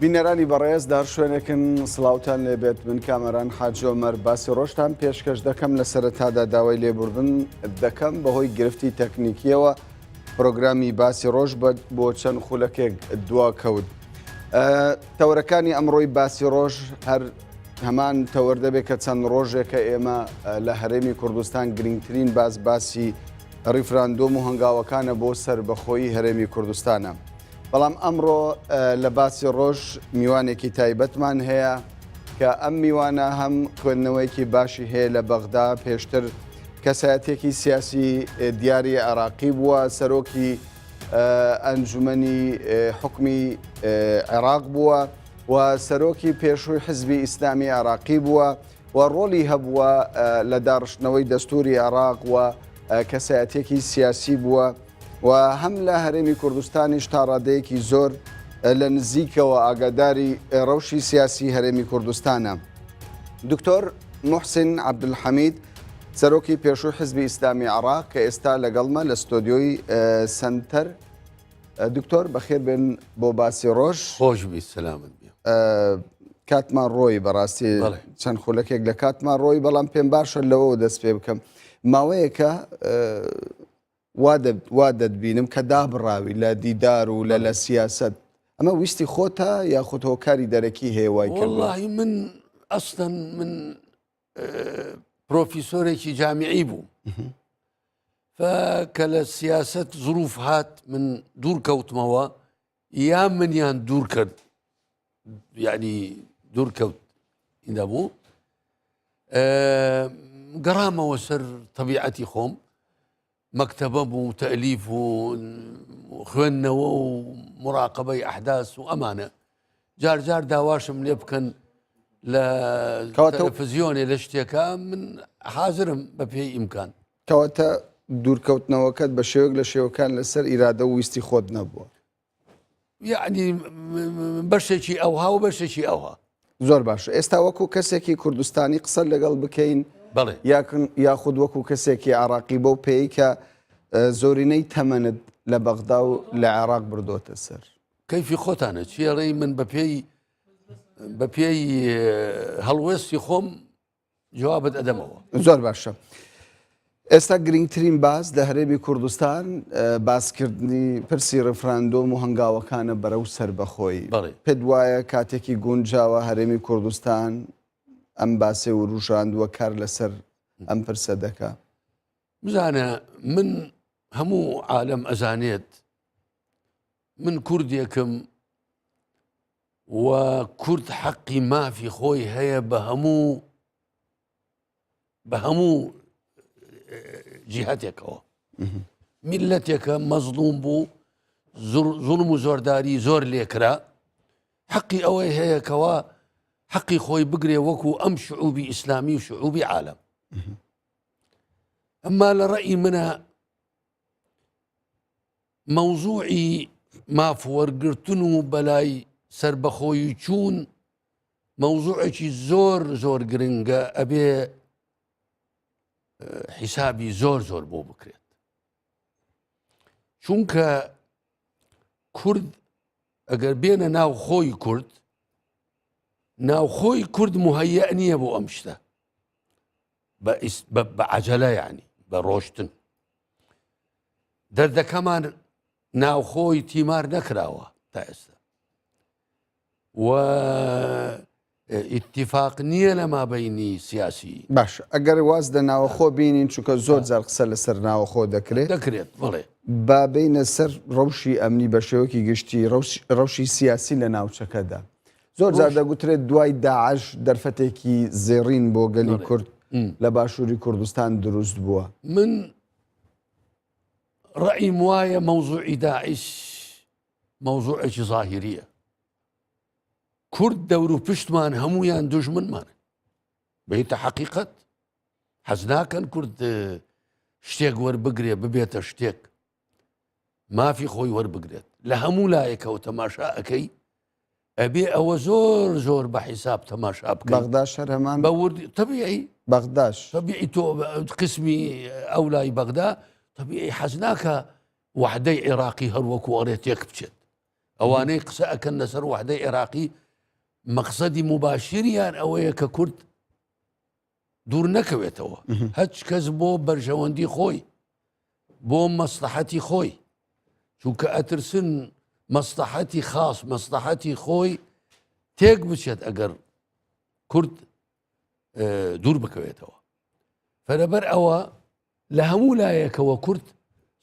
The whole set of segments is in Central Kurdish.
بینەرانی بەڕێز دار شوێنێکن سڵاوتان لێبێت من کامەران حاجۆمەر باسی ڕۆژتان پێشکەش دەکەم لە سەرەتادا داوای لێبوردن دەکەم بەهۆی گرفتی تەکنیکیەوە پرۆگرامی باسی ڕۆژ بۆ چەند خولەکێک دوا کەوت. تەوەرەکانی ئەمڕۆی باسی ڕۆژ هەر هەمان تەوەر دەبێت کە چەند ڕۆژێکە ئێمە لە هەرێمی کوردستان گرنگترین باس باسی ڕیفراندۆم و هەنگاوەکانە بۆ سەربەخۆیی هەرێمی کوردستانە. بەڵام ئەمڕۆ لە باسی ڕۆژ میوانێکی تایبەتمان هەیە کە ئەم میوانە هەم خوێندنەوەیەکی باشی هەیە لە بەغدا پێشتر کەسایەتێکی سیاسی دیاری عێراقی بووە سەرۆکی ئەنجومەنی حکومی عێراق بووە و سەرۆکی پێشووی حزبی ئیسلامی عێراقی بووە و ڕۆڵی هەبووە لە داڕشتنەوەی دەستوری عێراق و کەسایەتێکی سیاسی بووە و هەم لە هەرێمی کوردستانیش تا ڕادەیەکی زۆر لە نزیکەوە ئاگاداری ڕەوشی سیاسی هەرێمی کوردستانە. دکتۆر محسن عەبدولحەمید سەرۆکی پێشووی حزبی ئیسلامی عێراق کە ئێستا لەگەڵمە لە ستۆدیۆی سەنتەر. دکتۆر بەخێر بێن بۆ باسی ڕۆژ. خۆش بی سەلامت بی. کاتمان ڕۆی بەڕاستی چەند خولەکێک لە کاتمان ڕۆی بەڵام پێم باشە لەوەوە دەست پێ بکەم ماوەیەکە وا دەتبینم کە دابڕاوی لە دیدار و لە لە سیاسەت ئەمە ویستی خۆتە یاخود هۆکاری دەرەکی هەیە وای کردووە؟ وەڵاهی من ئەسڵەن من پرۆفیسۆرێکی جامیعی بووم کە لە سیاست زروف هات من دوور کەوتمەوە یا منیان دوور کرد یعنی دوور کەوت ئیندا بوو گەڕامەوە سەر تەبیعەتی خۆم مەکتەبە بوو تەلیف و خوێندنەوە و مراقبەی ئەحداس و ئەمانە جار جار داواشم لێ بکەن لە تەلەفزیۆنێ لە شتێکە من حازرم بە پێی ئیمکان. کەواتە دوورکەوتنەوەکەت بە شێوەیەک لە شێوەکان لەسەر ئیرادە و ویستی خۆت نەبووە؟ یعنی بەشێکی ئەوها و بەشێکی ئەوها. زۆر باشە ئێستا وەکو کەسێکی کوردستانی قسە لەگەڵ بکەین بەڵێ یاخود وەکو کەسێکی عراقی بەو پێی کە زۆرینەی تەمەنت لە بەغدا و لە عێراق بردۆتە سەر. کەیفی خۆتانە چی ئەڵێی من بەپێی بەپێی هەڵوێستی خۆم جوابت ئەدەمەوە. زۆر باشە. ئێستا گرنگترین باس لە هەرێمی کوردستان باسکردنی پرسی ڕفراندۆم و هەنگاوەکانە بەرەو سەربەخۆیی. پێت وایە کاتێکی گونجاوە هەرێمی کوردستان ئەم باسێ وروژاندووە کار لەسەر ئەم پرسە دەکا؟ بزانە من هەموو عالەم ئەزانێت من کوردێکم و کورد حەقی مافی خۆی هەیە بە هەموو بە هەموو جیهتێکەوە میلەتێکە مەزڵوم بوو زوڵم و زۆرداری زۆر لێکرا حەقی ئەوەی هەیە کەوا حەقی خۆی بگرێ وەکو ئەم شعوبی ئیسلامی و شعوبی عالم ئەمما لە ڕئی منە مەوزوعی ماف وەرگرتن و بەلای سەربەخۆیی چوون مەوزوعێکی زۆر زۆر گرنگە ئەبێ حیسابی زۆر زۆر بۆ بکرێت چونکە کورد ئەگەر بێنە ناو خۆی کورد ناوخۆی کورد مهەیە نییە بۆ ئەم شتە بە عجلە ینی بە ڕۆشتن دەردەکەمان ناوخۆی تیمار نەکراوە تا ئێستا و ئیتیفاق نییە لە مابینی سیاسی باش ئەگەر واز لە ناوەخۆ بینین چونکە زۆر جار قسە لەسەر ناوەخۆ دەکرێت دەکرێت بڵێ با بینە سەر ڕەوشی ئەمنی بە شێوەکی گشتی ڕەوشی سیاسی لە ناوچەکەدا زۆر جار دەگوترێت دوای داعش دەرفەتێکی زێڕین بۆ گەلی کورد لە باشووری کوردستان دروست بووە. من ڕەئیم وایە مەوزوعی داعش مەوزوعێکی زاهیریە کورد دەور و پشتمان هەمویان دوژمنمان بێتە حەقیقەت حەز ناکەن کورد شتێک وەربگرێ ببێتە شتێک مافی خۆی وەربگرێت لە هەموو لایەکەوە تەماشا ئەەکەی ئەبێ ئەوە زۆر زۆر بە حیساب تەماشا بکەی بەغداش هەر هەمان بە وردی تەبیعی بەغداش تەبیعی تۆ قسمی ئەو لای بەغدا تەبیعی حەز ناکە وحدەی عێراقی هەر وەکو ئەڕێ تێک بچێت. ئەوانەی قسە ئەکەن لەسەر وحدەی عێراقی مەقسەدی موباشریان ئەوەیە کە کورد دوور نەکەوێتەوە هەچ کەس بۆ بەرژەوەندی خۆی بۆ مەسلحەتی خۆی چونکە ئەترسن مەسلحەتی خاص مەسلحەتی خۆی تێک بچێت ئەگەر کورد دوور بکەوێتەوە فەرەبەر ئەوە لە هەموو لایەکەوە کورد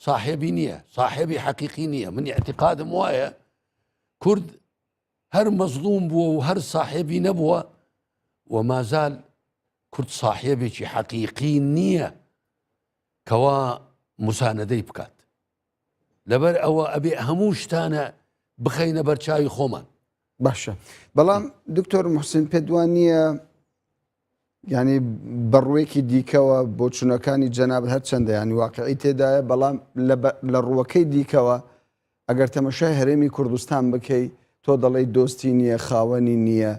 ساحێبی نییە ساحێبی حەقیقی نییە من اعتقادم وایە کورد هەر مەزڵوم بووە و هەر ساحێبی نەبووە و مازال کورد ساحێبێکی حەقیقی نییە کەوا مساندەی بکات لەبەر ئەوە ئەبێ هەموو شتانە بخەینە بەرچاوی خۆمان. باشە بەڵام دکتۆر محسن پێت وان نییە یعنی بەڕوویەکی دیکەوە بۆچوونەکانی جەناب هەرچەندە ینی واقعی تێدایە بەڵام لە ڕووەکەی دیکەوە ئەگەر تەمەشای هەرێمی کوردستان بکەی تۆ دەڵێی دۆستی نییە خاوەنی نییە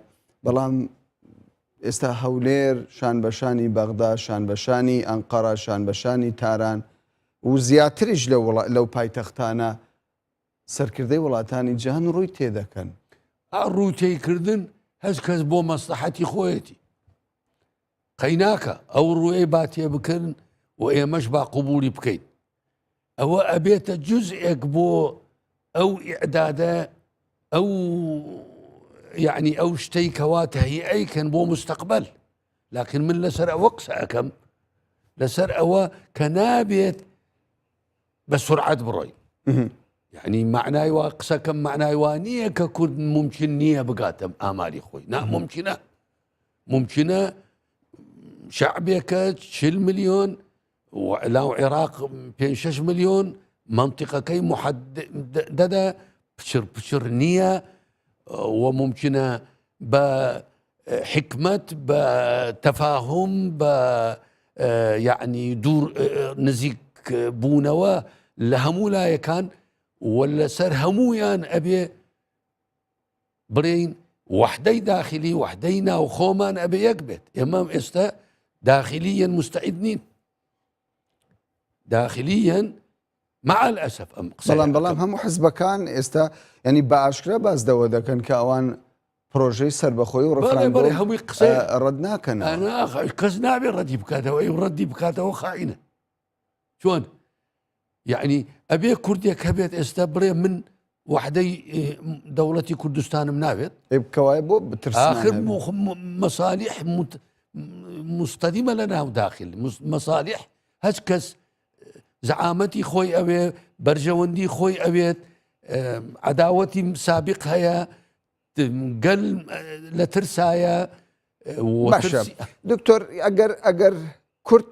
بەڵام ئێستا هەولێر شان بەشانی بەغدا شان بەشانی ئەنقەرە شان بەشانی تاران و زیاتریش لەو پایتەختانە سەرکردەی وڵاتانی جیهان ڕووی تێدەکەن. ڕوو تێکردن هەست کەس بۆ مەسلحەتی خۆیەتی قەیناکە ئەو ڕووی با تێ بکەن و ئێمەش با قوبولی بکەین ئەوە ئەبێتە جزئێک بۆ ئەو ئیعدادە ئەو یعنی ئەو شتەی کەوا تهیئەیکەن بۆ مستەقبل لكن من لەسەر ئەوە قسە ئەەکەم لەسەر ئەوە کە نابێت بە سرعەت بڕۆی یعنی معنای وا قسەکەم معنای وا نییە کە کورد ممکن نییە بگاتم ئاماری خۆی نا ممکنە ممکنە شعبێکە چل ملیۆن لاو عێراق پێ شش ملیۆن منطقەکەی محددە پچر پچر نییە و ممکنە بە حکمت بە تەفاهم بە یعنی دوور نزیک بوونەوە لە هەموو لایەکان و لەسەر هەمویان ئەبێ بڵێین وحدەی داخلی وحدەی ناوخۆمان ئەبێ یەک بێت ئێمە ئێستا داخلیەن مستعد نین داخلیەن مع الأسف ئەم بەڵام بەڵام هەموو حزبەکان ئێستا ینی بە ئاشکرا باس دەوە دەکەن کە ئەوان پرۆژەی سەربەخۆی و ڕفراندۆم هەمووی قسە ڕەت ناکەن کەس نابێ ڕەدی بکاتەوە ئەی ڕەدی بکاتەوە خائینە چۆن یعنی ئەبێ کوردێک هەبێت ئێستا بڵێ من وحدەی دەوڵەتی کوردستانم ناوێت کەوایە بۆ آخر مەسالیح مستەدیمە لە ناو داخل مەسالیح هەچ کەس زەعامەتی خۆی ئەوێ بەرژەوەندی خۆی ئەوێت عداوەتی سابق هەیە گەل لە ترسایە باشە دکتۆر ئەگەر ئەگەر کورد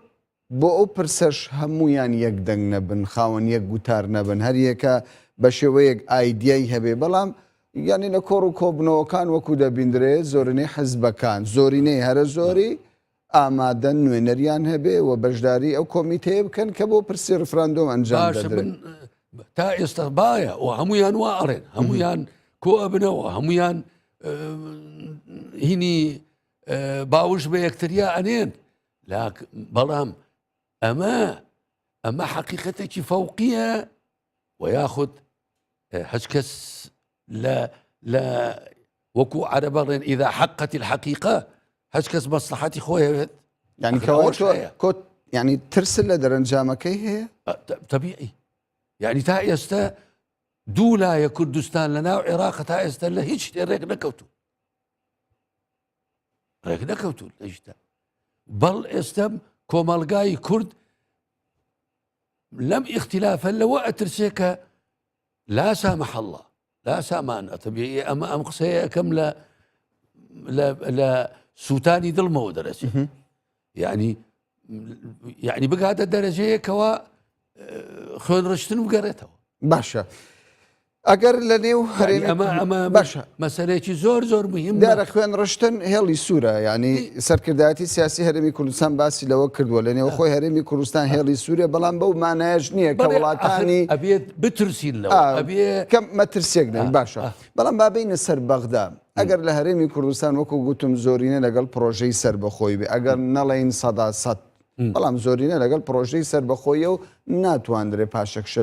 بۆ ئەو پرسەش هەموویان یەک دەنگ نەبن، خاوەن یەک گوتار نەبن، هەر یەکە بە شێوەیەک ئایدیای هەبێ، بەڵام یانی لە کۆڕ و کۆبوونەوەکان وەکوو دەبیندرێ زۆرینەی حیزبەکان، زۆرینەی هەرە زۆری ئامادەن نوێنەریان هەبێ و بەشداری ئەو کۆمیتەیە بکەن کە بۆ پرسی ڕفراندۆم ئەنجام باشە دەدرێ. من تا ئێستا بایە و هەمویان وا ئەڵێن هەمویان کۆ ئەبنەوە هەمویان هینی باوش بە یەکتریا ئەنێن بەڵام ئەمە ئەمە حەقیقەتێکی فەوقیە و یاخود هەچ کەس لە لە وەکو عەرەبە ڵێن ئیدا حەقەتی الحەقیقە هەچ کەس مەسلحەتی خۆی هەوێت یعنی کەوە کۆت یعنی ترس لە دەرەنجامەکەی هەیە طبیعی یعنی تا ئێستا دوو لایە کوردستان لە ناو عێراق تا ئێستا لە هیچ شتێ ڕێک نەکەوتو ڕێک نەکەوتون لەشتا بەڵ ئێستا کۆمەلگای کورد لەم ئیختلافە لەوە ئەترسێ کە لا سامح الله لا سامان ئەتەبیعی ئەمە ئەم قسەیە ئەەکەم لە لە سووتانی دڵمەوە دەرەچێت یعنی یعنی بگاتە دەرەجەیەکەوە خوێن ڕشتن بگەڕێتەوە باشە ئەگەر لە نێو هەرێمی ئەمە ئەمە باشە مەسەلەیەکی زۆر زۆر مهم دیارە خوێن ڕشتن هێڵی سوورە ینی سەرکردایەتی سیاسی هەرێمی کوردستان باسی لەوە کردووە لە نێو خۆی هەرێمی کوردستان هێڵی سوورە بەڵام بەو مانایش نییە کە وڵاتانی ئەبێت بترسین لەوە ئەبێ کەم مەترسیەک نەبێت باشە بەڵام با بێینە سەر بەغدا ئەگەر لە هەرێمی کوردستان وەکو گوتم زۆرینە لەگەڵ پرۆژەی سەربەخۆی بێ ئەگەر نەڵێین 100% بەڵام زۆرینە لەگەڵ پرۆژەی سەربەخۆیە و ناتواندرێ پاشەکشە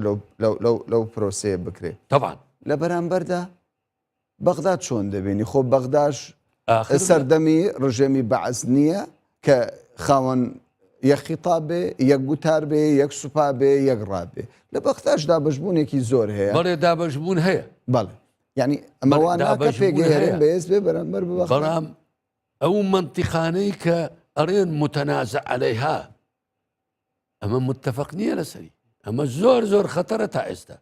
لەو پرۆسەیە بکرێ طبعا. لە بەرامبەردا بەغدا چۆن دەبینی؟ خۆ بەغداش سەردەمی ڕژێمی بەعس نییە کە خاوەن یەک خیتاب بێ، یەک گوتار بێ، یەک سوپا بێ، یەک ڕا بێ. لە بەغداش دابەشبوونێکی زۆر هەیە. بەڵێ دابەشبوون هەیە. بەڵێ. یعنی ئەمە وا ناکە پێگەی هەرێم بەهێز بێ بەرامبەر بە بەغدا؟ بەڵام ئەو مەنتیقانەی کە ئەڵێن متەنازع عەلەیها ئەمە متفق نییە لەسەری ئەمە زۆر زۆر خەتەرە تا ئێستا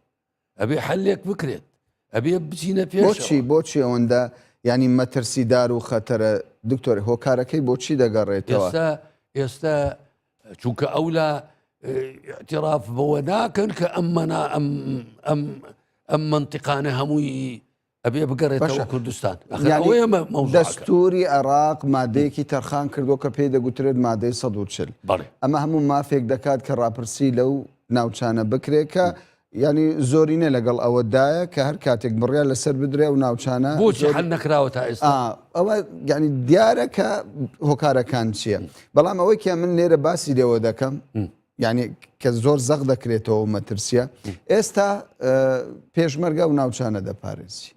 ئەبێ حلێک بکرێت ئەبێ بچینە پێش بۆچی بۆچی ئەوەندە ینی مەترسیدار و خەتەرە دکتۆر هۆکارەکەی بۆچی دەگەڕێتەوە ئێستا ئێستا چونکە ئەولا اعتراف بەوە ناکەن کە ئەم مەنا ئەم ئەم ئەم منطقانە هەمووی ئەبێ بگەڕێتەوە کوردستان. ئەخر ئەوەیە مەوزوعەکە. دەستوری عێراق مادەیەکی تەرخان کردووە کە پێی دەگوترێت مادەی 140. بەڵێ. ئەمە هەموو مافێک دەکات کە ڕاپرسی لەو ناوچانە بکرێت کە یانی زۆرینە لەگەڵ ئەوەدایە کە هەر کاتێک بڕیار لەسەر بدرێ ئەو ناوچانە بۆچی حل نەکراوە تا ئێستا؟ ئەوە یانی دیارە کە هۆکارەکان چییە. بەڵام ئەوەی کە من لێرە باسی لێوە دەکەم یانی کە زۆر زەق دەکرێتەوە مەترسیە ئێستا پێشمەرگە و ناوچانە دەپارێزی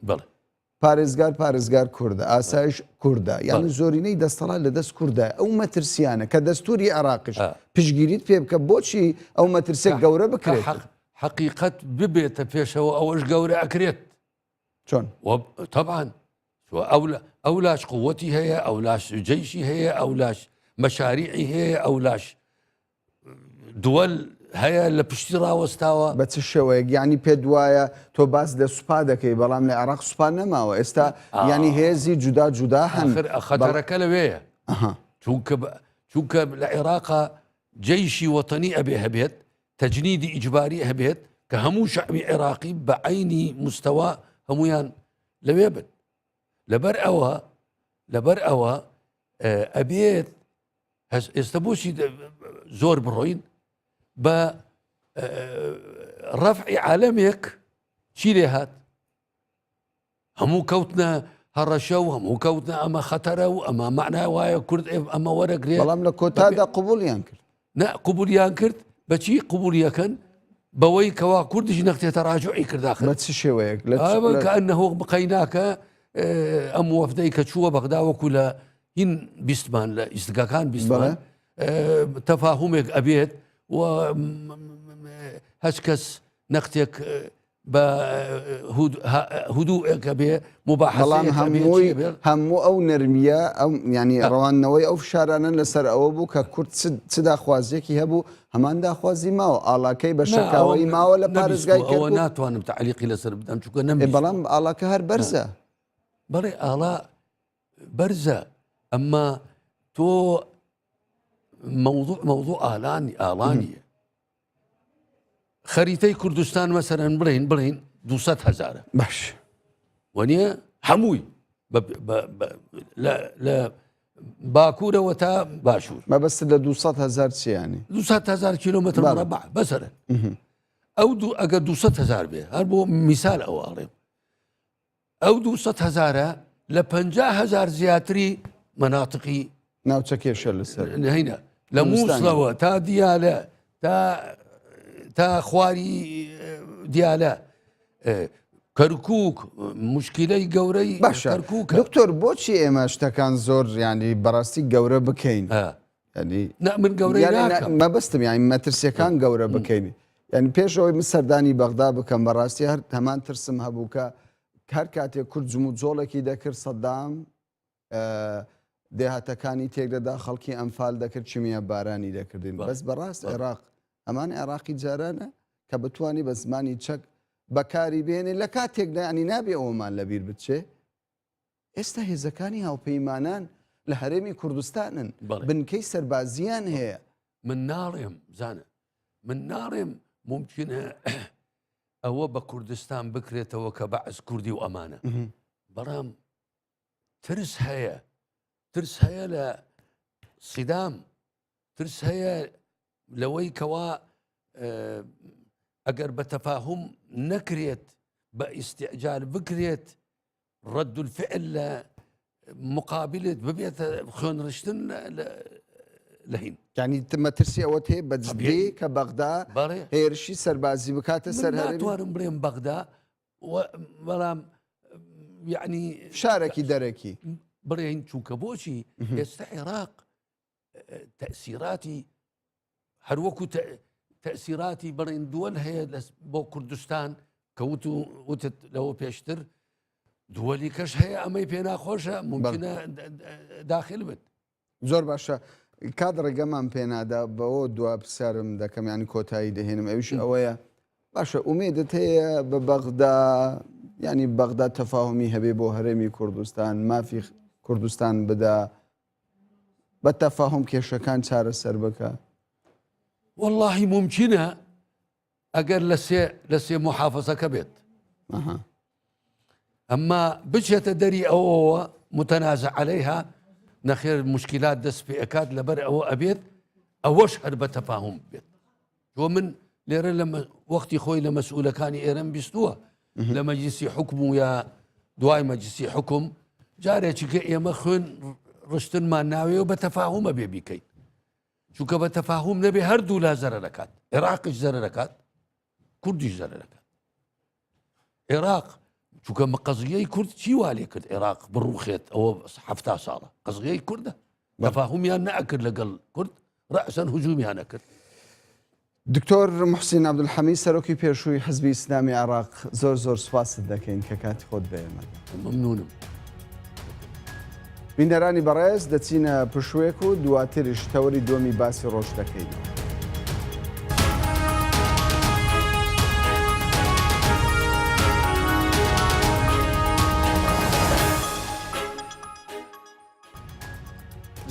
پارێزگار پارێزگار کوردە ئاسایش کوردە یعنی زۆرینەی دەستەڵات لە دەست کوردە ئەو مەترسیانە کە دەستوری عراقش پشگیریت پێ بکە بۆچی ئەو مەترسێک گەورە بکرێت حقیقت ببێتە پێشەوە ئەوەش گەورە ئەکرێت چۆن طبعا ئەولاش قوتی هەیە ئەولاش جەیشی هەیە ئەولاش مەشاریعی هەیە ئەولاش دووەل هەیە لە پشتی ڕاوەستاوە. بە چ شێوەیەک یانی پێت وایە تۆ باس لە سوپا دەکەی بەڵام لە عێراق سوپا نەماوە ئێستا یانی هێزی جودا جودا هەن ئاخر خەتەرەکە لەوێیە چونکە چونکە لە عێراقا جەیشی وەتەنی ئەبێ هەبێت تەجنیدی ئیجباری هەبێت کە هەموو شەعبی عێراقی بە عینی مستەوا هەمویان لەوێ بن لەبەر ئەوە لەبەر ئەوە ئەبێت هەس ئێستا بۆچی زۆر بڕۆین بە ڕەفعی عالەمێک چی لێ هات هەموو کەوتنە هەڕەشە و هەموو کەوتنە ئەمە خەتەرە و ئەمە معنای وایە کورد ئەمە وەرەگرێ بەڵام لە کۆتادا قوبولیان کرد نا قوبولیان کرد بەچی قوبولیەکەن بەوەی کەوا کوردیش نەختێتە ڕاجوعی کرد آخر بە چ شێوەیەک لە کە ئەنه بقەیناکە ئەم وەفدەی کە چووە بەغدا وەکو لە هین بیستمان لە ئیستگاکان بیستمان تەفاهمێک ئەبێت و هەچ کەس نەختێک بە هدوءێک ئەبێ بەڵام هەمووی هەموو ئەو نەرمیە ئەو ینی ڕەواندنەوەی ئەو فشارانە لەسەر ئەوە بوو کە کورد چ داخوازیەکی هەبوو هەمان داخوازی ماوە ئاڵاکەی بە شەکاوەی ماوە لە پارێزگای ئەوە ناتوانم تعلیقی لەسەر بدەم چونکە نەم بەڵام ئاڵاکە هەر بەرزە بەڵێ ئاڵا بەرزە ئەمما تۆ مەوضوع مەوضوع ئالانی ئاڵانیە خەریتەی کوردستان مەسەرەن بڵین بڵین 200 هزارە باش وەنیە هەمووی لە باکوورەوە تا باشوور مەبەست لە 200 هزار چیانی 200 هزار کیلومتر مربع بەسەرە ئەو دوو ئەگە 200 هزار بێ هەر بۆ میسال ئەوە ئەڵێم ئەو 200 هزارە لە 50 هزار زیاتری مەناتقی ناوچە کێشە لەسەر هینە لە مووسڵەوە تا دیالە تا تا خواری دیالە کەرکک مشکلەی گەورەی باشە کەرکک دکتۆر بۆچی ئێمە شتەکان زۆر ینی بەڕاستی گەورە بکەین ینی من گەورەی مەبەستم یانی مەترسیەکان گەورە بکەین یعنی پێش ئەوەی من سەردانی بەغدا بکەم بەڕاستی هەر هەمان ترسم هەبوو کە هەر کاتێک کورد جموجۆڵێکی دەکرد سەدام دێهاتەکانی تێکدەدا خەڵکی ئەنفال دەکرد کیمیا بارانی دەکردین بەس بەڕاست عێراق ئەمان عێراقی جارانە کە بتانی بە زمانی چەک بەکاری بێنێ لە کاتێکدا ینی نابێ ئەومان لەبیر بچێ ئێستا هێزەکانی هاوپەیمانان لە هەرێمی کوردستانن بنکەی سەربازیان هەیە من ناڵێم زانە من ناڵێم ممکنە ئەوە بە کوردستان بکرێتەوە کە بەعس کوردی و ئەمانە بەڵام ترس هەیە ترس هەیە لە سیدام ترس هەیە لەوەی کەوا ئەگەر بە تەفاهم نەکرێت بە ئیسیعجال بکرێت ڕەد الفعل لە مقابلت ببێتە خوێنڕشتن لە هین ینی مەترسی ئەوەت هەیە بە جدی کە بەغدا هێرشی سەربازی بکاتە سەر ناتوانم بڵێم بەغدا. بەڵام یعنی شارێکی دەرەکی بڵێن چونکە بۆچی ئێستا عێراق تەسیراتی هەروەکو تەسیراتی بڵێن دووەل هەیە بۆ کوردستان کە وت و وتت لەوە پێشتر دووەلی کەش هەیە ئەمەی پێناخۆشە ممکنە داخل بێت زۆر باشە کات ڕێگەمان پێنادا بەوە دوا پرسیارم دەکەم ینی کۆتایی دەهێنم ئەویش ئەوەیە باشە ئومێدت هەیە بە بەغدا ینی بەغدا تەفاهمی هەبێ بۆ هەرێمی کوردستان مافی کوردستان بدا بە تەفاهم کێشەکان چارەسەر بکە واللهی ممکنە ئەگەر لە سێ لە سێ محافظەکە بێت ئەمما بچێتە دەری ئەوەوە متەنازە عليها نەخێر مشکلات دەست پێ ئەکات لەبەر ئەوە ئەبێت ئەوەش هەر بە تەفاهم بێت بۆ من لێرە لە وەختی خۆی لە مەسئولەکانی ئێرەم بیستووە لە مەجلیسی حکم و یا دوای مەجلیسی حکم جارێکی کە ئێمە خوێن ڕشتنمان ناوێ و بە تەفاهمە بێ بیکەین چونکە بە تەفاهوم نەبێ هەردوو لا زەرەر دەکات عێراقیش زەرەر دەکات کوردیش زەرەر دەکات عێراق چونکە قەزیەی کورد چی وا لێ کرد عێراق بڕوخێت ئەوە هەفتا ساڵە قەزیەی کوردە تەفاهمیان نەئەکرد لەگەڵ کورد ڕەسەن هجومیان نەکرد دکتۆر موحسین عەبدولحەمید سەرۆکی پێشووی حزبی ئیسلامی عێراق زۆر زۆر سوپاست دەکەین کە کاتی خۆت بە ئێمە دا. مەمنونم. بینەرانی بەڕێز دەچینە پشووێک و دواتریش تەوەری دووەمی باسی ڕۆژ دەکەینەوە.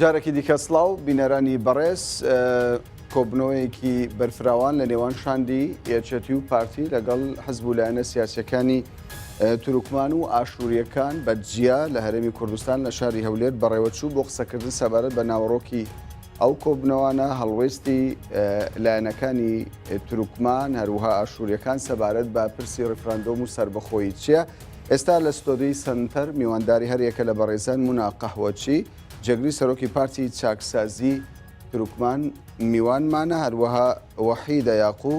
جارێکی دیکە سڵاو بینەرانی بەڕێز کۆبنەوەیەکی بەرفراوان لە نێوان شاندی یەکێتی و پارتی لەگەڵ حزب و لایەنە سیاسەکانی تورکمان و ئاشووریەکان بە جیا لە هەرێمی کوردستان لە شاری هەولێر بەڕێوەچوو بۆ قسەکردن سەبارەت بە ناوەڕۆکی ئەو کۆبنەوانە هەڵوێستی لایەنەکانی تورکمان هەروها ئاشووریەکان سەبارەت بە پرسی ڕیفراندۆم و سربەخۆیی چییە؟ ئێستا لە ستۆدیۆی سەنتەر میوانداری هەریەکە لە بەڕێزان مونا قەهوەچی، جێگری سەرۆکی پارتی چاکسازی تورکمان میوانمانە، هەروەها وەحیدە یاقو،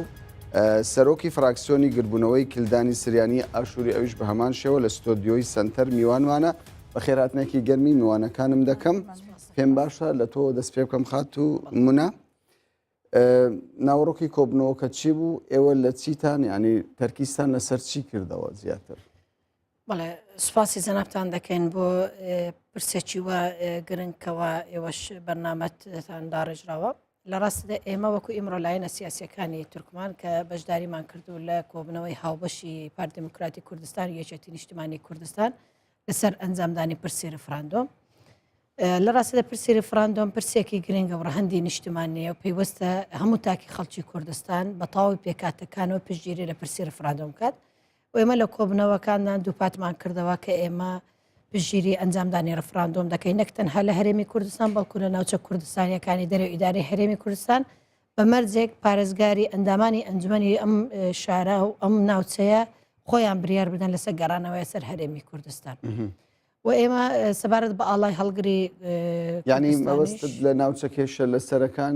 سەرۆکی فراکسیۆنی گردبوونەوەی کلدانی سریانی ئاشووری ئەویش بە هەمان شێوە لە ستۆدیۆی سەنتەر میوانمانە. بەخێرهاتنێکی گەرمی میوانەکانم دەکەم. پێم باشە لە تۆ دەست پێ بکەم خاتوو مونا. ناوەڕۆکی کۆبنەوەکە چی بوو ئێوە لە چیتان ینی تەرکیزتان لەسەر چی کردەوە زیاتر؟ بەڵێ سوپاسی جەنابتان دەکەین بۆ پرسێکی وە گرنگکەوە ئێوەش بەرنامەتان داڕێژراوە لە ڕاستدا ئێمە وەکو ئیمڕۆ لایەنە سیاسەکانی تورکمان کە بەشداریمان کردو لە کۆبنەوەی هاوبەشی پارت دموکراتی کوردستان و یەکێتی نیشتمانی کوردستان لەسەر ئەنجامدانی پرسی ڕفراندۆم لە ڕاستیدا پرسی ریفراندۆم پرسێکی گرنگە و ڕەهەندی نیشتمانییە و پەیوەستە هەموو تاکی خەڵکی کوردستان بە تەواوی پێکهاتەکانەوە پشتگیری لە پرسی ریفراندۆم بکات و ئێمە لە کۆبنەوەکاندا دووپاتمان کردەوە کە ئێمە پشتگیری ئەنجامدانی ریفراندۆم دەکەین نەک تەنها لە هەرێمی کوردستان بەڵکو لە ناوچە کوردستانیەکانی دەرەوە ئیدارەی هەرێمی کوردستان بە مەرجێک پارێزگاری ئەندامانی ئەنجومەنی ئەم شارە و ئەم ناوچەیە خۆیان بریار بدەن لەسەر گەڕانەوەی سەر هەرێمی کوردستان. و ئێمە سەبارەت بە ئاڵای هەڵگری ینی مەبەستت لە ناوچە کێشە لەسەرەکان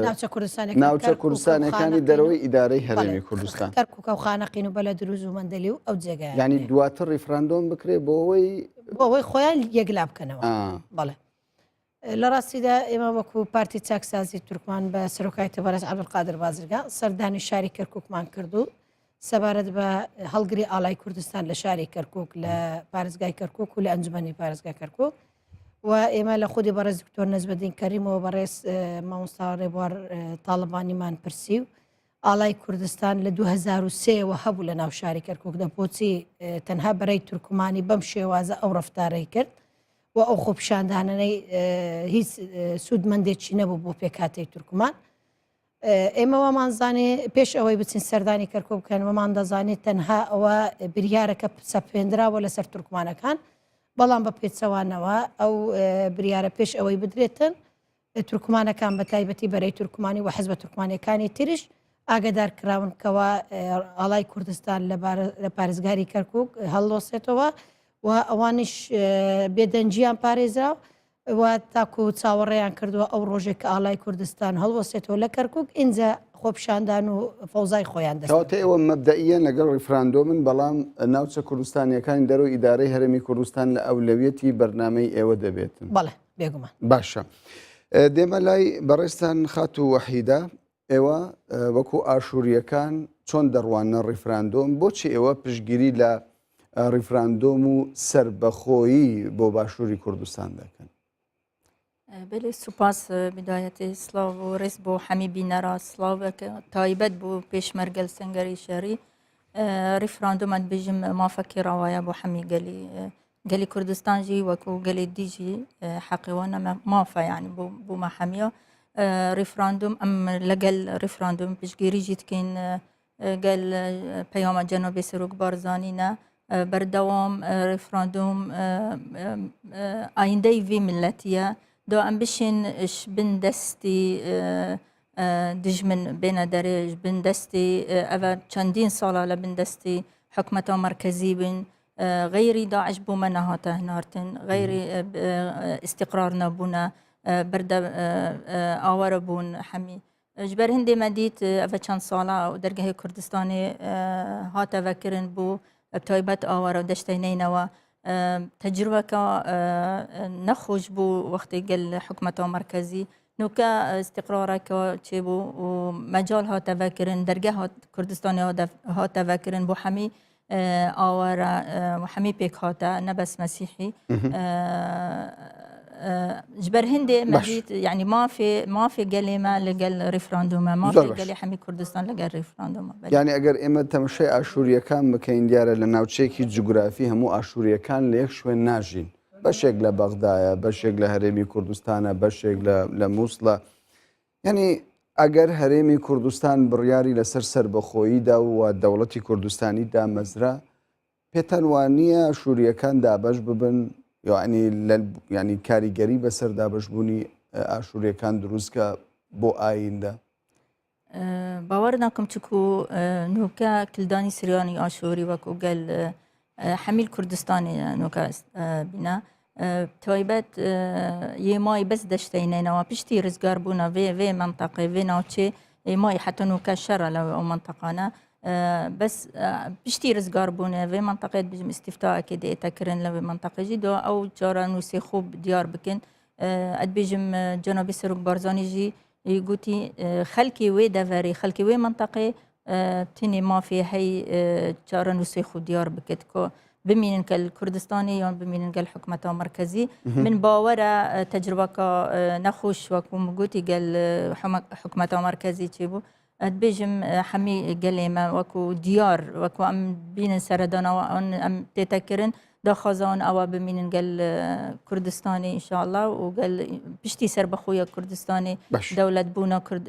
ناوچە کوردستان ناوچە کوردستانەکانی دەرەوەی ئیدارەی هەرێمی کوردستان کەرکوکە و خانەقین و بەلە دروز و مەندەلی و ئەو جێگای ینی دواتر ڕیفراندۆم بکرێ بۆ ئەوەی بۆ ئەوەی خۆیان یەکلا بکەنەوە بەڵێ لە ڕاستیدا ئێمە وەکو پارتی چاکسازی تورکمان بە سەرۆکایەتی بەڕێز عەبدولقادر بازرگان سەردانی شاری کەرکوکمان کرد و سەبارەت بە هەڵگری ئاڵای کوردستان لە شاری کەرکک لە پارێزگای کەرکک و لە ئەنجومەنی پارێزگای کەرکک و ئێمە لە خودی بەڕێز دکتۆر نەجمەدین کەریمەوە بەڕێز مامۆستا ڕێبوار تاڵەبانیمان پرسی و ئاڵای کوردستان لە 2023 وە هەبوو لە ناو شاری کەرکک دە بۆچی تەنها بەرەی تورکمانی بەم شێوازە ئەو ڕفتارەی کرد و ئەو خۆپیشاندانەی هیچ سوودمەندێکی نەبوو بۆ پێکهاتەی تورکمان. ئێمە وامان زانێ پێش ئەوەی بچین سەردانی کەرکک بکەن وەمان دەزانێت تەنها ئەوە بریارەکە سەپێنراوە لەسەر تورکمانەکان بەڵام بە پێچەوانەوە ئەو بریارە پێش ئەوەی بدرێتن تورکمانەکان بە تایبەتی بەرەی تورکمانی و حزبە تورکمانەکانی تریش ئاگدار کراون کەوا ئاڵای کوردستان لە پارێزگاری کەرکک هەڵلۆسێتەوە و ئەوانیش بێدەنگیان پارێزرا و تاکو چاوەڕێیان کردووە ئەو ڕۆژێک کە ئاڵای کوردستان هەڵوەسێتەوە لە کەرکک ئینجا. خۆپیشاندان و فەوزای خۆیان دەست کەواتە ئێوە مەبدەئیەن لەگەڵ ڕیفراندۆمن بەڵام ناوچە کوردستانیەکانی دەرەوەی ئیدارەی هەرێمی کوردستان لە ئەولەویەتی بەرنامەی ئێوە دەبێتن. بەڵێ بێگومان. باشە دێمە لای بەڕێزتان خاتوو وەحیدە ئێوە وەکو ئاشووریەکان چۆن دەڕواننە ڕیفراندۆم بۆچی ئێوە پشتگیری لە ڕیفراندۆم و سەربەخۆیی بۆ باشووری کوردستان دەکەن؟ بەلێ سوپاس بدایەتی سڵاو و ڕێز بۆ حەمی بینەرا سڵاوێک تایبەت بۆ پێشمەرگەل سنگەری شەری ڕیفراندۆمەت بژم مافەکی ڕەوایە بۆ حەمی گەلی گەلی کوردستان ژی وەکو گەلی دیژی حەقیوانە مافە یعنی بۆ بۆ مەحەمیە ڕیفراندۆم ئەم لەگەل ڕیفراندۆم پشتگیری ژی دکەین گەل پەیامە جەنابی سەرۆک بارزانی نە بەردەوام ڕیفراندۆم ئایندەی ڤی ملەتیە دا ئەم بشین بن دەستی دژمن بێنە دەرێ بن دەستی ئەvە چەندین ساڵە لە بن دەستی حکومەتە مەرکەزی بن غەیری داعش بۆ مە نەهاتە هنارتن غەیری ئیستیقرار نەبوونە بەردە ئاوارە بوون حەمی Ji ber hindê me dît ev çend sala û dergehê Kurdistanê hate vekirin bû bi taybet awara û deştey Neynewa tecrübeka nexweş bû wextê gel hikûmeta merkezî nûke îstîqrareke çêbû û mecal hate vekirin dergeh Kurdistanê hate vekirin bo hemî ئاوارە حەمی پێک هاتە نە بەس مەسیحی ji ber hindê me dît yanî mafê mafê gelê me li gel ریفراندۆمە مافێ گەلی حەمی کوردستان لەگەل ریفراندۆمە یعنی ئەگەر ئێمە تەمەشای ئاشووریەکان بکەین دیارە لە ناوچەیەکی جوگرافی هەموو ئاشووریەکان لە یەک شوێن ناژین بەشێک لە بەغدایە بەشێک لە هەرێمی کوردستانە بەشێک لە مووسڵە یانی ئەگەر هەرێمی کوردستان بڕیاری لەسەر سەربەخۆیی دا و دەوڵەتی کوردستانی دامەزرا، پێتان وانییە ئاشوورییەکان دابەش ببن یعنی ینی کاریگەری بەسەر دابەشبوونی ئاشووریەکان دروستکە بۆ ئایندە؟ باوەڕ ناکەم چکو نوکە کلدانی سریانی ئاشووری وەکو گەل حەمیل کوردستانی نوکە بینا تایبەت یێمای بەس دەشتەی نەینەوە پشتی ڕزگار بوونە vê vê منطقەی vê ناوچێ ێمای حتا نوکە شەڕە لە ئەو منطقانە بەس پشتی ڕزگار بوونە vê منطقەیە بژم ئیستیفتاەکە دێتەکردن لە vê منطقە ژی دو ئەو چارە نووسێ خوب دیار بکەن ئەدبێژم جەنابی سەرۆک بارزانی ژی گوتی خەلکی وێ دەڤەرێ خەلکی وێ منطقەی تینێ مافێ هەی چارەنووسێ خو دیار بکت کۆ بمینن کە کوردستانی یان بمینن گەل حکومەتە مەرکەزی من باوەرە تەجربەکە نەخۆش وەکو گوتی گەل حکومەتە مەرکەزی چی بوو ئەتبێژم حەمی گەلێ مە وەکو دیار وەکو ئەم بینن سەردانەوە ئەم تێتەکردن داخوازان ئەوە بمینن گەل کوردستانی ئینشاءاللە و گەل پشتی سەربەخۆیە کوردستانی دەولەت بوونە کورد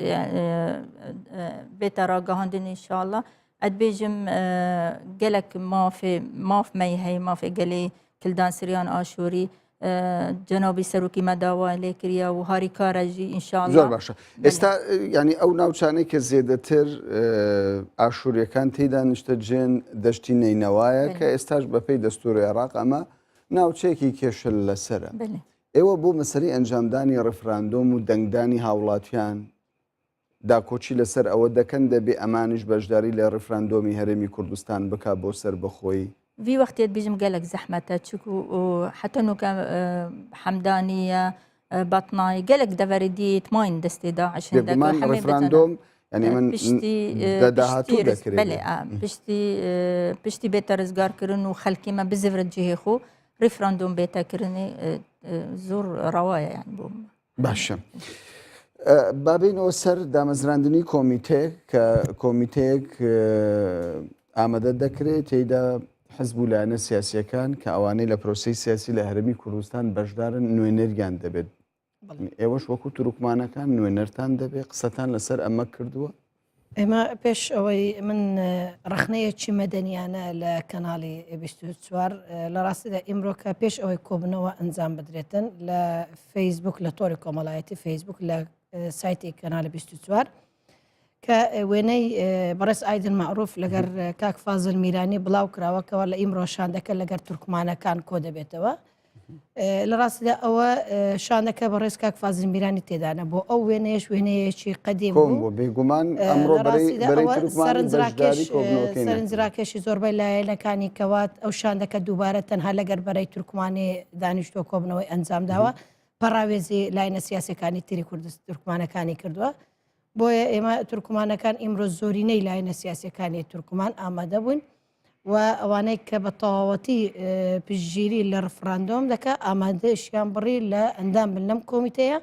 بێتە ڕاگەهاندن ئینشاءاللە ئەتبێژم گەلک مافێ ماف مەی هەی مافێ گەلێ کلدان سریان ئاشووری جەنابی سەرۆکی مە داوا لێ کریە و هاریکارە ژی ئینشاءاللە. زۆر باشە ئێستا ینی ئەو ناوچانەی کە زێدەتر ئاشووریەکان تێیدا نیشتەجێن دەشتی نەینەوایە کە ئێستاش بەپێی دەستوری عێراق ئەمە ناوچەیەکی کێشە لەسەرە. ئێوە بۆ مەسەلەی ئەنجامدانی ڕیفراندۆم و دەنگدانی هاوڵاتیان داکۆکی لەسەر ئەوە دەکەن دەبێ ئەمانیش بەشداری لە ڕیفراندۆمی هەرێمی کوردستان بکا بۆ سەربەخۆیی؟ ڤی وەختێت بیژم گەلەک زەحمەتە چکو حەتە نوکە حەمدانیە بەتنای گەلەک دەڤەری دیت ماین دەستێ داعش بێگومان ڕیفراندۆم یعنی من پشتی لە داهاتوو دەکرێت بەلێ پشتی پشتی بێتە ڕزگارکردن و خەلکی مە بزڤرت جهێ خۆ ڕیفراندۆم بێتەکردنی زۆر ڕەوایە یان بۆ باشە بابینەوە سەر دامەزراندنی کۆمیتەیەک کە کۆمیتەیەک ئامادە دەکرێت تێیدا حزب و لایەنە سیاسیەکان کە ئەوانەی لە پرۆسی سیاسی لە هەرمی کوردستان بەشدارن نوێنەریان دەبێت ئێوەش وەکو تورکمانەکان نوێنەرتان دەبێت قسەتان لەسەر ئەمە کردووە؟ ئێمە پێش ئەوەی من ڕەخنەیەکی مەدەنیانە لە کەناڵی 24 لە ڕاستیدا ئیمڕۆ کە پێش ئەوەی کۆبنەوە ئەنجام بدرێتن لە فەیسبوک لە تۆری کۆمەڵایەتی فەیسبوک لە سایتی کەناڵی 24 کە وێنەی بەڕێز ئایدن معروف لەگەر کاک فازل میرانی بڵاو کراوە کەەوە لە ئیمڕۆ شاندەکە لەگەر تورکمانەکان کۆ دەبێتەوە. لە ڕاستیدا ئەوە شاندەکە بەڕێز کاک فازل میرانی تێدانە بۆ ئەو وێنەیەش وێنەیەکی قەدیم کۆم بوو بێگومان ئەمڕۆ بەرەی تورکمانی بەشداری کۆبوونەوەکەی نەکرد. سەرنجڕاکێشی زۆربەی لایەنەکانی کەوات ئەو شاندەکە دووبارە تەنها لەگەر بەرەی تورکمانی دانیشتووە کۆبوونەوەی ئەنجامداوە پەڕاوێزی لایەنە سیاسەکانی تری کوردست تورکمانەکانی کردووە بۆیە ئێمە تورکمانەکان ئیمڕۆ زۆرینەی لایەنە سیاسەکانی تورکمان ئامادە بووین و ئەوانەی کە بە تەواوەتی پشتگیری لە ڕفراندۆم دەکا ئامادەشیان بڕی لە ئەندام بن لەم کۆمیتەیە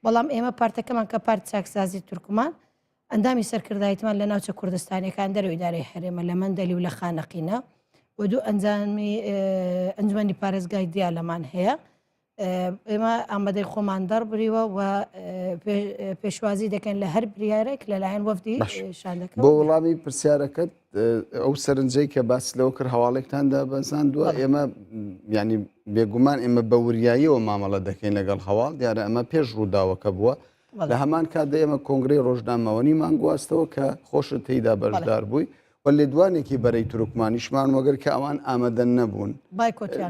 بەڵام ئێمە پارتەکەمان کە پارت چاکسازی تورکمان ئەندامی سەرکردایتمان لە ناوچە کوردستانیەکان دەرەوەی ئیدارەی هەرێمە لە مەندەلی و لە خانەقینە و دوو ئەنجامی ئەنجومەنی پارێزگای دیالەمان هەیە ئێمە ئامادەی خۆمان دەربریوە و پێشوازی دەکەن لە هەر بریارێک لەلایەن وەفدی شاندەکە بۆ وەڵامی پرسیارەکەت ئەو سەرنجەی کە باس لەوە کرد هەواڵێکتاندا بەزاندووە ئێمە ینی بێگومان ئێمە بە وریاییەوە مامەڵە دەکەین لەگەڵ هەواڵ دیارە ئەمە پێش ڕووداوەکە بووە لە هەمان کاتدا ئێمە کۆنگرەی ڕۆژنامەوەنیمان گواستەوە کە خۆشت تێیدا بەشدار بووی و لێدوانێکی بەرەی تورکمانیشمان وەگەر کە ئەوان ئامادە نەبوون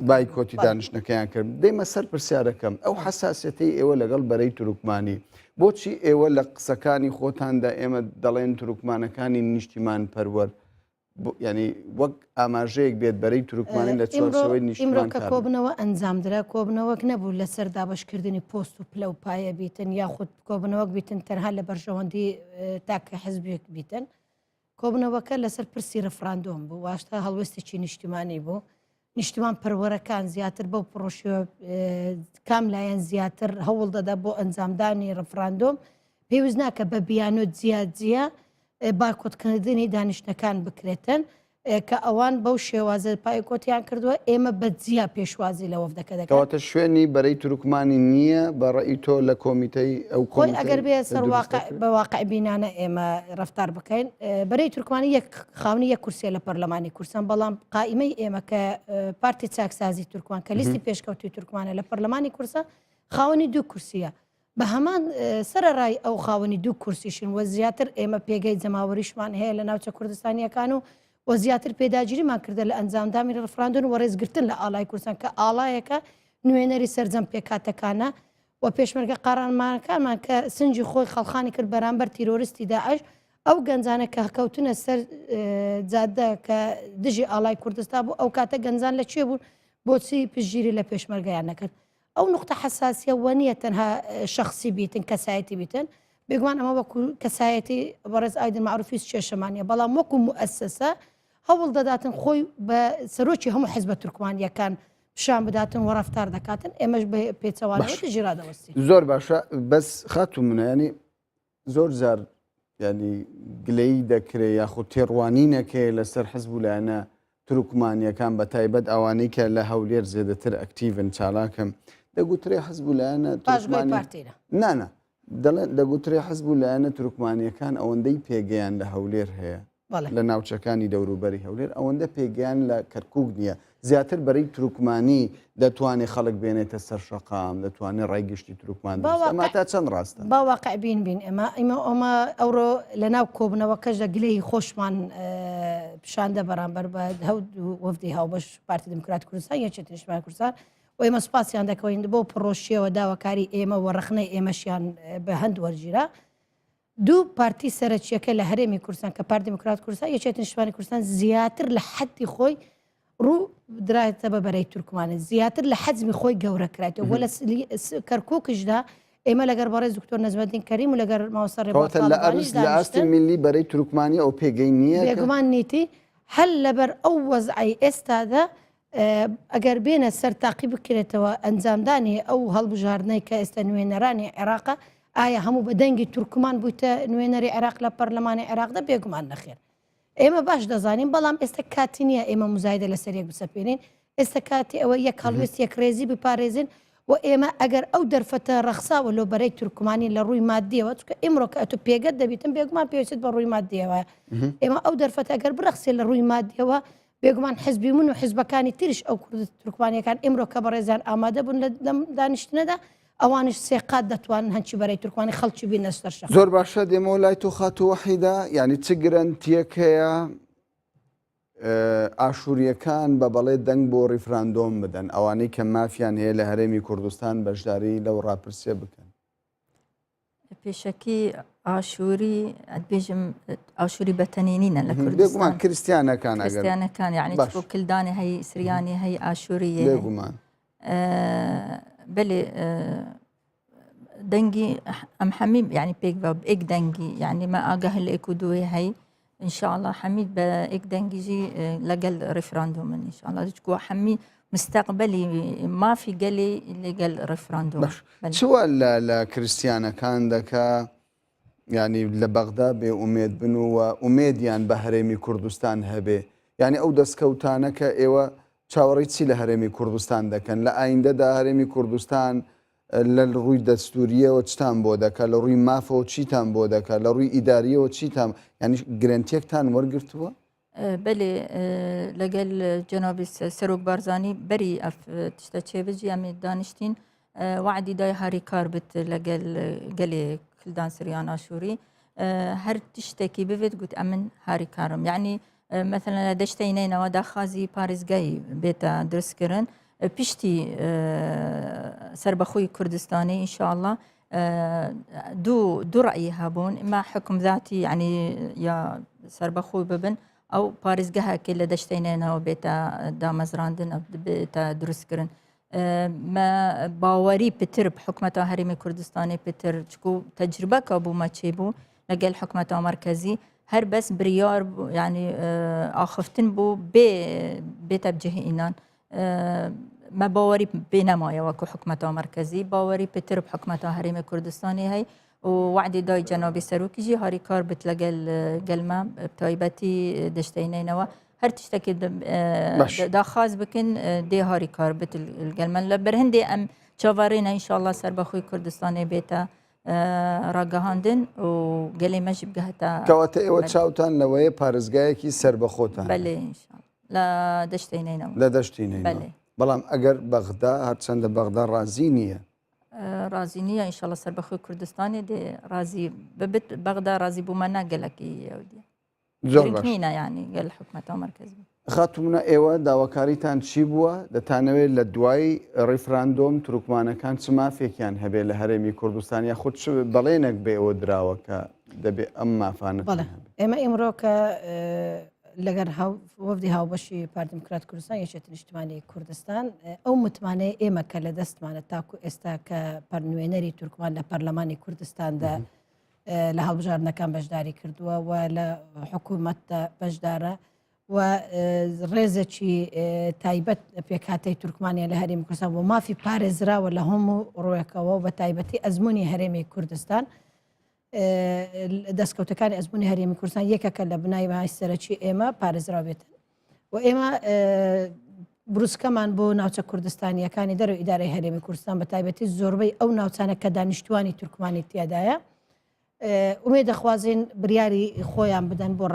بایکۆتی دانیشتنەکەیان کرد. دێمە سەر پرسیارەکەم، ئەو حەساسیەتەی ئێوە لەگەڵ بەرەی تورکمانی، بۆچی ئێوە لە قسەکانی خۆتاندا ئێمە دەڵێن تورکمانەکانی نیشتیمانپەروەر، یانی وەک ئاماژەیەک بێت بەرەی تورکمانی لە چوارچێوەی ئیمڕۆ نیشتیمان کە کار کۆبنەوە ئەنجامدرا کۆبنەوەک نەبوو لەسەر دابەشکردنی پۆست و پلە و پایە بیتن یاخود کۆبنەوەک بیتن تەنها لە بەرژەوەندی تاکە حزبێک بیتن کۆبنەوەکە لەسەر پرسی ڕفراندۆم بوو واشتا هەڵوێستێکی نیشتیمانی بوو نیشتیمان پەروەرەکان زیاتر بەو پڕۆشیوە کام لایەن زیاتر هەوڵ دەدا بۆ ئەنجامدانی ڕفراندۆم پێویست ناکە بە بیانۆ جیا جیا بایکۆتکردنی دانیشتنەکان بکرێتن کە ئەوان بەو شێوازە بایکۆتیان کردووە ئێمە بە جیا پێشوازی لە وەفدەکە دەکەین. کەواتە شوێنی بەرەی تورکمانی نییە بە ڕەئی تۆ لە کۆمیتەی ئەو خۆی کۆمیتەی ئەگەر بێ سەر دروست واقع دەکرێت؟ بە واقع بینانە ئێمە ڕەفتار بکەین بەرەی تورکمانی یەک خاونی یەک کورسیە لە پەرلەمانی کوردستان بەڵام قائیمەی ئێمە کە پارتی چاکسازی تورکمان کە لیستی پێشکەوتوی تورکمانە لە پەرلەمانی کوردستان خاوەنی دوو کورسیە بە هەمان سەرەڕای ئەو خاوەنی دوو کورسیشن و زیاتر ئێمە پێگەی جەماوەریشمان هەیە لە ناوچە کوردستانییەکان و و زیاتر پێداگیریمان کردە لە ئەنجامدامی ڕفراندۆن و ڕێزگرتن لە ئاڵای کوردستان کە ئاڵایەکە نوێنەری سەرجەم پێکهاتەکانە و پێشمەرگە قارەمانەکانمان کە سنجی خۆی خەڵخانی کرد بەرامبەر تیرۆریستی داعش ئەو گەنجانە کە کەوتنە سەر جادە کە دژی ئاڵای کوردستان بوو ئەو کاتە گەنجان لە کوێ بوون بۆچی پشتگیری لە پێشمەرگەیان نەکرد ئەو نوقتە حەساسیە وە نییە تەنها شەخسی بیتن کەسایەتی بیتن بێگومان ئەمە وەکو کەسایەتی بەڕێز ئایدن معروف هیچ کێشەمان نیە بەڵام وەکو موئەسەسە هەوڵ دەداتن خۆی بە سەرۆکی هەموو حزبە تورکمانیەکان پیشان بداتن و ڕەفتار دەکاتن ئێمەش بە پێچەوانەوە باش. دژی ڕادەوەستین. زۆر باشە بەس خاتوو منە ینی زۆر جار ینی گلەیی دەکرێ یاخود تێڕوانینەکەی لەسەر حزب و لایەنە تورکمانیەکان بە تایبەت ئەوانەی کە لە هەولێر زێدەتر ئەکتیڤن چالاکن دەگوترێ حزب و لایەنە پاشگۆی تورکمانی پارتینە. نانا دەڵێن دەگوترێ حزب و لایەنە تورکمانیەکان ئەوەندەی پێگەیان لە هەولێر هەیە بەڵێ. لە ناوچەکانی دەوروبەری هەولێر ئەوەندە پێگەیان لە کەرکوک نییە، زیاتر بەرەی تورکمانی دەتوانێ خەڵک بێنێتە سەر شەقام، دەتوانێ ڕای گشتی تورکمان با دروست ئەمە واقع تا چەند ڕاستە؟ با واقع بین بین ئێمە ئیمە ئەمە ئەوڕۆ لە ناو کۆبنەوەکەشدا گلەیی خۆشمان پیشاندە بەرامبەر بە هەودوو وەفدی هاوبەش پارتی دیموکراتی کوردستان یەکێتی نیشتمانی کوردستان و ئێمە سوپاسیان دەکەین بۆ پڕۆشیەوە داواکاری ئێمە و ڕەخنەی ئێمەشیان بە هەند وەرگیرا. دوو پارتی سەرەکییەکە لە هەرێمی کوردستان کە پارتی دیموکرات کوردستان یەکێتی نیشتمانی کوردستان زیاتر لە حەدی خۆی ڕوو درایەتە بە بەرەی تورکمانی زیاتر لە حەجمی خۆی گەورە کرایتەوە وە لە کەرکووکیشدا ئێمە لەگەر بەڕێز دکتۆر نەجمەدین کەریم و لەگەر مامۆستا ڕێبوار کەواتە لە تاڵەبانیش ئەرز لە ئاستی دانیشتن میللی بەرەی تورکمانی ئەو پێگەی نییە کە بێگومان نیتی هەر لەبەر ئەو وەزعەی ئێستادا ئەگەر بێنە سەر تاقی بکرێتەوە ئەنجامدانی ئەو هەڵبژاردنەی کە ئێستا نوێنەرانی عێراقە ئایا هەموو بە دەنگی تورکمان بوویتە نوێنەری عێراق لە پەرلەمانی عێراقدا بێگومان نەخێر ئێمە باش دەزانین بەڵام ئێستا کاتی نییە ئێمە مزایدە لەسەر یەک بسەپێنین ئێستا کاتی ئەوە یەک هەڵوێست یەک ڕێزی بپارێزین و ئێمە ئەگەر ئەو دەرفەتە ڕەخساوە لۆ بەرەی تورکمانی لە ڕووی مادیەوە چونکە ئیمڕۆ کە ئەتو پێگەت دەبیتن بێگومان پێویستت بە ڕووی مادیەوە ئێمە ئەو دەرفەتە ئەگەر بڕەخسێ لە ڕووی مادیەوە بێگومان حزبی من و حزبەکانی تریش ئەو کورد تورکمانیەکان ئیمرۆ کە بەڕێزیان ئامادە بوون لە لەم دانیشتنەدا ئەوانیش سێ قات دەتوانن هەنچی بەرەی تورکمانی خەڵکی بینە سەر شەقام. زۆر باشە دێمەوە لای تۆ خاتوو وەحیدە یانی چ گرەنتیەک هەیە؟ ئاشوورییەکان بە بەڵێ دەنگ بۆ ڕیفراندۆم بدەن، ئەوانەی کە مافیان هەیە لە هەرێمی کوردستان بەشداری لەو ڕاپرسیە بکەن؟ پێشەکی ئاشووری ئەتبێژم ئاشووری بەتەنی نینە لە کوردستان کریسیانەکان کریسیانەکان یعنی بۆ کلدانی هەی سریانی هەی ئاشووری بێگومان بەێ دەنگی ئەم حەمی یعنی پێک بە ئێک دەنگی یعنی مە ئاگاه لە ئێک و دوێ هەی إن شاء الله حەمید بە ئێک دەنگیژی لەگەل ڕیفراندۆمن إن شاء الله چکو حەمی مستقبلی مافی گەلی لەگەل ڕیفراندۆم چوە لە کریسیانەکان دەکا یانی لە بەغدا بێ ئومێد بن و ئومێدیان بە هەرێمی کوردستان هەبێ یانی ئەو دەستکەوتانە کە ئێوە چاوەڕێی چی لە هەرێمی کوردستان دەکەن لە ئایندەدا هەرێمی کوردستان لە ڕووی دەستوریەوە چتان بۆ دەکا لە ڕووی مافەوە چیتان بۆ دەکا لە ڕووی ئیداریەوە چیتان یانی گرەنتیەکتان وەرگرتووە؟ بەلێ لەگەل جەنابی سەرۆک بارزانی بەری ئەف تشتە چێبجی ئەمێ دانیشتین وعدی دای هاریکار بت لەگەل گەلێ کلدان سریان ئاشووری هەر تشتێکی ببێت گوت ئەمن هاریکارم یعنی مثلا لە دەشتەی نەینەوە داخوازی پارێزگای بێتە دروستکردن پشتی سربەخۆی کوردستانی ئینشاءاللە دوو دوو ڕەئی هەبوون ئمما حکم ذاتی یعنی یا سربەخۆی ببن ئەو پارێزگەهەکەی لە دەشتەی نێنەوە بێتە دامەزراندن بێتە دروستکردن مە باوەری پتر حکومەتە هەرێمی کوردستانی پتر چکو تەجربەکە بوومە چێ بوو لەگەل حکومەتە مەرکەزی هەر بەس بریار یعنی ئاخفتن بوو بێ بێتە بجهئینان مە باوەری پێ نەمایە وەکو حکومەتا مەرکەزی باوەری پتر بە حکومەتا هەرێمی کوردستانی هەی و وعدی دای جەنابی سەرۆکیژی هاریکار بت لەگەل گەلمە تایبەتی دەشتەینەینەوە هەر تشتێکی داخواز بکەن دێ هاریکار بت گەلمە لە بەرهندێ ئەم چاوەڕێنە ئینشاءاللە سەربەخۆی کوردستانی بێتە ڕاگەهاندن و گەلێ مەژ بگەهتە کەواتە ئێوە چاوتان لەوەیە پارێزگایەکی سەربەخۆتان بەلێ ئینشاءاللە لە دەشتی نەینەوا. لە دەشتی نەینەوا. بەڵام ئەگەر بەغدا هەرچەندە بەغدا ڕازی نییە. ڕازی نییە ئینشاڵڵا سەربەخۆی کوردستانی دێ ڕازی ببت بەغدا ڕازی بوومە نا گەلەکی ئەو دیە. زۆر باش. نینە یانی گەل حکومەتە مەرکەز بوو. خاتوو منە ئێوە داواکاریتان چی بووە؟ دەتانەوێت لە دوای ڕیفراندۆم تورکمانەکان چ مافێکیان هەبێت لە هەرێمی کوردستان یاخود چ بەڵێنێک بە ئێوە دراوە کە دەبێ ئەم مافانەتان بەڵێ هەبێت؟ ئێمە ئیمڕۆ کە لەگەر وەفدی هاوبەشی پارتی دیموکرات کوردستان یەکێتی نیشتمانی کوردستان ئەو متمانەی ئێمە کە لە دەستمانە تاکو ئێستا کە پەرنوێنەری تورکمان لە پەرلەمانی کوردستاندا لە هەڵبژاردنەکان بەشداری کردووە و لە حکوومەتدا بەشدارە و ڕێزێکی تایبەت پێکهاتەی تورکمانە لە هەرێمی کوردستان بۆ مافی پارێزراوە لە هەموو ڕووێکەوە بە تایبەتی ئەزمموی هەرێمی کوردستان دەستکەوتەکانی ئەزمموی هەرێمی کوردستان یەکەکە لە بنای مای سەرەکی ئێمە پارێزراو بێتن و ئێمە بروسکەمان بۆ ناوچە کوردستانیەکانی دەرەوە ئیدارەی هەرێمی کوردستان بە تایبەتی زۆربەی ئەو ناوچانە کە دانیشتوانی تورکمانی تیادایە ئومێ دەخوازین بریاری خۆیان بدەن بۆ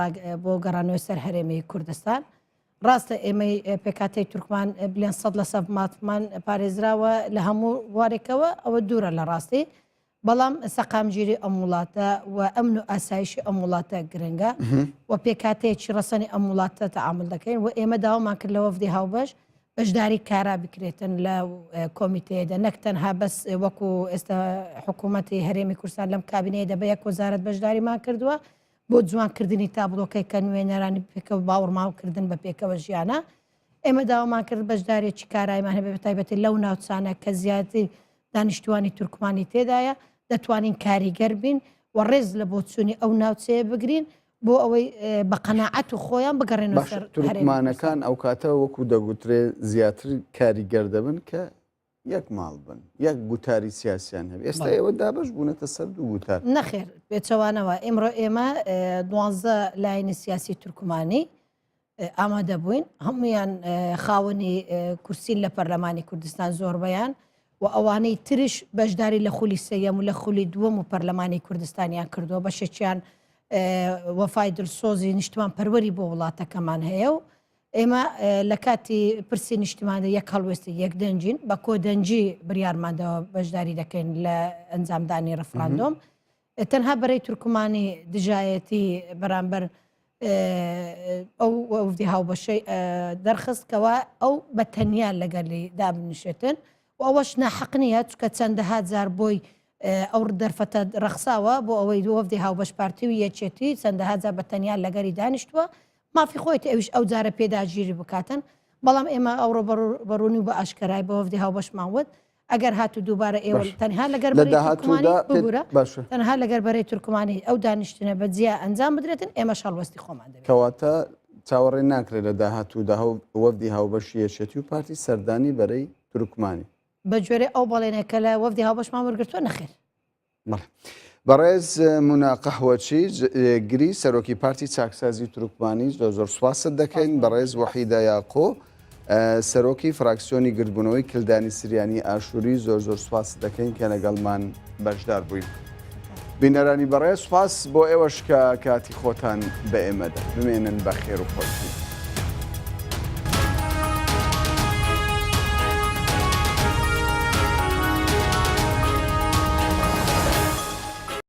بۆ گەڕانەوەی سەر هەرێمی کوردستان ڕاستە ئێمەی پێکاتەی تورکمان بلێن سەد لە سەد مافمان پارێزراوە لە هەموو وارێکەوە ئەوە دوورە لە ڕاستی بەڵام سەقامگیری ئەم وڵاتە و ئەمن و ئاسایشی ئەم وڵاتە گرنگە و پێکهاتەیەکی ڕەسەنی ئەم وڵاتە تەعامل دەکەین و ئێمە داوامان کرد لە وەفدی هاوبەش بەشداری کارا بکرێتن لە کۆمیتەیەدا نەک تەنها بەس وەکو ئێستا حکوومەتی هەرێمی کوردستان لەم کابینەیەدا بە یەک وەزارەت بەشداریمان کردووە بۆ جوانکردنی تابلۆکەی کە نوێنەرانی پێکەوە باوەڕماوکردن بە پێکەوە ژیانە ئێمە داوامان کرد بەشدارێکی کارایمان هەبێت بە تایبەتی لەو ناوچانە کە زیاتر دانیشتوانی تورکمانی تێدایە دەتوانین کاریگەر بین و ڕێز لە بۆچوونی ئەو ناوچەیە بگرین بۆ ئەوەی بە قەناعەت و خۆیان بگەڕێنەوە باش سەر هەرێمی تورکمانەکان کوردستان. ئەو کاتە وەکو دەگوترێ زیاتر کاریگەر دەبن کە یەک ماڵ بن یەک گوتاری سیاسیان هەبێ ئێستا بەڵێ. ئێوە دابەش بوونەتە سەر دوو گوتار. نەخێر پێچەوانەوە ئیمڕۆ ئێمە دوانزە لایەنی سیاسی تورکمانی ئامادە بووین هەمویان خاوەنی کورسین لە پەرلەمانی کوردستان زۆربەیان و ئەوانەی ترش بەشداری لە خولی سێیەم و لە خولی دووەم و پەرلەمانی کوردستانیان کردووە بەشێکیان وەفای دڵسۆزی نیشتمان پەروەری بۆ وڵاتەکەمان هەیە و ئێمە لە کاتی پرسی نیشتماندا یەک هەڵوێستی یەک دەنجین بە کۆدەنجی بریارماندەوە بەشداری دەکەین لە ئەنجامدانی ڕفراندۆم تەنها بەرەی تورکمانی دژایەتی بەرامبەر. ئەو وەفدی هاوبەشەی دەرخست کەوا ئەو بە تەنیا لەگەلی دابنیشێتن و ئەوەش ناحەق نییە چکە چەندەها جار بۆی ئەو دەرفەتە ڕەخساوە بۆ ئەوەی وەفدی هاوبەش پارتی و یەکێتی چەندەها جار بە تەنیا لەگەری دانیشتووە مافی خۆیەتی ئەویش ئەو جارە پێداگیری بکاتن بەڵام ئێمە ئەوڕۆ بەڕوونی و بە ئاشکەرای بە وەفدی هاوبەشمان وت ئەگەر هاتو دووبارە ئێوە تەنها لەگەر لە داهاتوودا ببورە تەنها لەگەر بەرەی تورکمانی ئەو دانیشتنە بە جیا ئەنجام بدرێتن ئێمەش هەڵوەستی خۆمان دەبێت. کەواتە چاوەڕێ ناکرێت لە داهاتوودا وەفدی هاوبەشی یەکێتی و پارتی سەردانی بەرەی تورکمانی. بە گوێرەی ئەو بەڵێنە کە لە وەفدی هاوبەشمان وەرگرتووە نەخێر. بەڵێ. بەڕێز مونا قەهوەچی جێگری سەرۆکی پارتی چاکسازی تورکمانی زۆر زۆر سوپاست دەکەین. بەڕێز وەحیدە یاقۆ سەرۆکی فراکسیۆنی گردبوونەوەی کلدانی سریانی ئاشووری زۆر زۆر سوپاست دەکەین کە لەگەڵمان بەشدار بووین. بینەرانی بەڕێز سوپاس بۆ ئێوەش کە کاتی خۆتان بە ئێمەدا. بمێنن بە خێر و خۆشی.